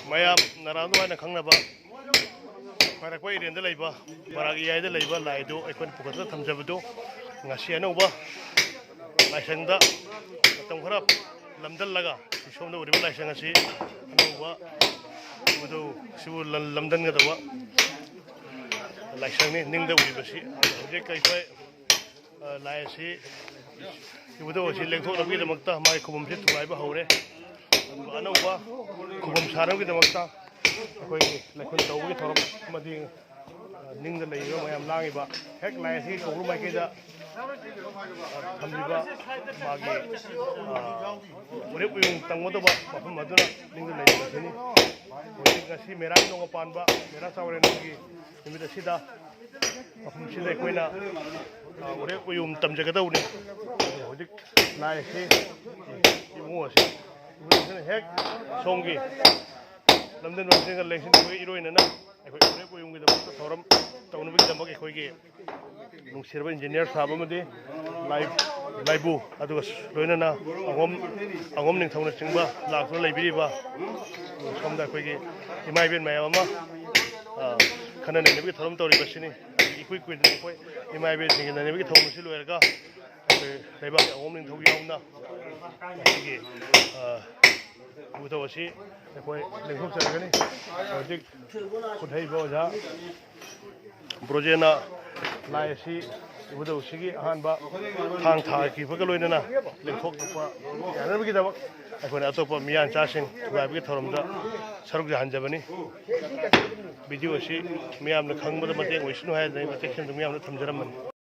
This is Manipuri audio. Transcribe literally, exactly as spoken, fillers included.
ꯃꯌꯥꯝ ꯅꯔꯥꯟꯗꯣ ꯍꯥꯏꯅ ꯈꯪꯅꯕ ꯈ꯭ꯋꯥꯏꯔꯥꯛꯄꯝ ꯏꯔꯦꯟꯗ ꯂꯩꯕ, ꯕꯔꯥꯛ ꯏꯌꯥꯏꯗ ꯂꯩꯕ ꯂꯥꯏꯗꯨ ꯑꯩꯈꯣꯏꯅ ꯄꯨꯈꯠꯇ ꯊꯝꯖꯕꯗꯨ ꯉꯁꯤ ꯑꯅꯧꯕ ꯂꯥꯏꯁꯪꯗ ꯃꯇꯝ ꯈꯔ ꯂꯝꯗꯜꯂꯒ ꯁꯣꯝꯗ ꯎꯔꯤꯕ ꯂꯥꯏꯁꯪ ꯑꯁꯤ ꯑꯅꯧꯕ ꯏꯕꯨꯙꯧ ꯁꯤꯕꯨ ꯂꯝꯗꯟꯒꯗꯧꯕ ꯂꯥꯏꯁꯪꯅꯤ꯫ ꯅꯤꯡꯗ ꯎꯔꯤꯕꯁꯤ ꯍꯧꯖꯤꯛ ꯑꯩꯈꯣꯏ ꯂꯥꯏ ꯑꯁꯤ ꯏꯕꯨꯙꯧ ꯑꯁꯤ ꯂꯦꯡꯊꯣꯛꯅꯕꯒꯤꯗꯃꯛꯇ ꯃꯥꯒꯤ ꯈꯨꯕꯝꯁꯤ ꯊꯨꯒꯥꯏꯕ ꯍꯧꯔꯦ꯫ ꯑꯗꯨꯒ ꯑꯅꯧꯕ ꯈꯨꯕꯝ ꯁꯥꯅꯕꯒꯤꯗꯃꯛꯇ ꯑꯩꯈꯣꯏꯒꯤ ꯂꯥꯏꯈꯨꯟ ꯇꯧꯕꯒꯤ ꯊꯧꯔꯝ ꯑꯃꯗꯤ ꯅꯤꯡꯗ ꯂꯩꯔꯤꯕ ꯃꯌꯥꯝ ꯂꯥꯡꯉꯤꯕ ꯍꯦꯛ ꯂꯥꯏ ꯑꯁꯤꯒꯤ ꯀꯧꯕ꯭ꯔꯨ ꯃꯥꯏꯀꯩꯗ ꯊꯝꯂꯤꯕ ꯃꯥꯒꯤ ꯎꯔꯦꯞ ꯎꯌꯨꯡ ꯇꯝꯒꯗꯧꯕ ꯃꯐꯝ ꯑꯗꯨꯅ ꯅꯤꯡꯗ ꯂꯩꯔꯤꯕ ꯑꯁꯤꯅꯤ꯫ ꯍꯧꯖꯤꯛ ꯉꯁꯤ ꯃꯦꯔꯥ ꯅꯣꯡꯃ ꯄꯥꯟꯕ ꯃꯦꯔꯥ ꯆꯥꯎꯔꯦꯟꯒꯤ ꯅꯨꯃꯤꯠ ꯑꯁꯤꯗ ꯃꯐꯝꯁꯤꯗ ꯑꯩꯈꯣꯏꯅ ꯎꯔꯦꯞ ꯎꯌꯨꯡ ꯇꯝꯖꯒꯗꯧꯕꯅꯤ꯫ ꯍꯧꯖꯤꯛ ꯂꯥꯏ ꯑꯁꯤ ꯏꯕꯨꯡꯉꯣ ꯑꯁꯤ ꯏꯕꯨꯡꯉꯣꯁꯤꯅ ꯍꯦꯛ ꯁꯣꯝꯒꯤ ꯂꯝꯗꯝ ꯂꯝꯖꯦꯟꯒ ꯂꯦꯡꯁꯤꯟꯕꯒꯤ ꯏꯔꯣꯏꯅꯅ ꯑꯩꯈꯣꯏ ꯎꯔꯦꯞ ꯎꯌꯨꯡꯒꯤꯗꯃꯛꯇ ꯊꯧꯔꯝ ꯇꯧꯅꯕꯒꯤꯗꯃꯛ ꯑꯩꯈꯣꯏꯒꯤ ꯅꯨꯡꯁꯤꯔꯕ ꯏꯟꯖꯤꯅꯤꯌꯥꯔ ꯁꯥꯕ ꯑꯃꯗꯤ ꯂꯥꯏ, ꯂꯥꯏꯕꯨ, ꯑꯗꯨꯒ ꯂꯣꯏꯅꯅ ꯑꯉꯣꯝ, ꯑꯉꯣꯝ ꯅꯤꯡꯊꯧꯅꯆꯤꯡꯕ ꯂꯥꯛꯇꯨꯅ ꯂꯩꯕꯤꯔꯤꯕ ꯁꯣꯝꯗ ꯑꯩꯈꯣꯏꯒꯤ ꯏꯃꯥ ꯏꯕꯦꯟ ꯃꯌꯥꯝ ꯑꯃ, ꯑ, ꯈꯟꯅ ꯅꯩꯅꯕꯒꯤ ꯊꯧꯔꯝ ꯇꯧꯔꯤꯕꯁꯤꯅꯤ꯫ ꯏꯀꯨꯏ ꯀꯨꯏꯗꯅ ꯑꯩꯈꯣꯏ ꯏꯃꯥ ꯏꯕꯦꯟꯁꯤꯡꯒꯤ ꯅꯩꯅꯕꯒꯤ ꯊꯧꯔꯝ ꯑꯁꯤ ꯂꯣꯏꯔꯒ ꯑꯩꯈꯣꯏ ꯂꯩꯕꯥꯛꯀꯤ ꯑꯉꯣꯝ ꯅꯤꯡꯊꯧ ꯌꯥꯎꯅ ꯉꯁꯤꯒꯤ, ꯑ, ꯏꯕꯨꯙꯧ ꯑꯁꯤ ꯑꯩꯈꯣꯏ ꯂꯦꯡꯊꯣꯛꯆꯔꯒꯅꯤ꯫ ꯍꯧꯖꯤꯛ ꯈꯨꯠꯍꯩꯕ ꯑꯣꯖꯥ ꯕ꯭ꯔꯣꯖꯦꯟꯅ ꯂꯥꯏ ꯑꯁꯤ ꯏꯕꯨꯙꯧꯁꯤꯒꯤ ꯑꯍꯥꯟꯕ ꯊꯥꯡ ꯊꯥꯈꯤꯕꯒ ꯂꯣꯏꯅꯅ ꯂꯦꯡꯊꯣꯛꯄ ꯌꯥꯅꯕꯒꯤꯗꯃꯛ ꯑꯩꯈꯣꯏꯅ ꯑꯇꯣꯞꯄ ꯃꯤꯌꯥꯟꯆꯥꯁꯤꯡ ꯊꯨꯒꯥꯏꯕꯒꯤ ꯊꯧꯔꯝꯗ ꯁꯔꯨꯛ ꯌꯥꯍꯟꯖꯕꯅꯤ꯫ ꯚꯤꯗꯤꯑꯣ ꯑꯁꯤ ꯃꯤꯌꯥꯝꯅ ꯈꯪꯕꯗ ꯃꯇꯦꯡ ꯑꯣꯏꯁꯅꯨ ꯍꯥꯏꯗꯅ ꯑꯩ ꯃꯇꯦꯛ ꯁꯦꯝꯗꯨꯅ ꯃꯤꯌꯥꯝꯗ ꯊꯝꯖꯔꯝꯕꯅꯤ꯫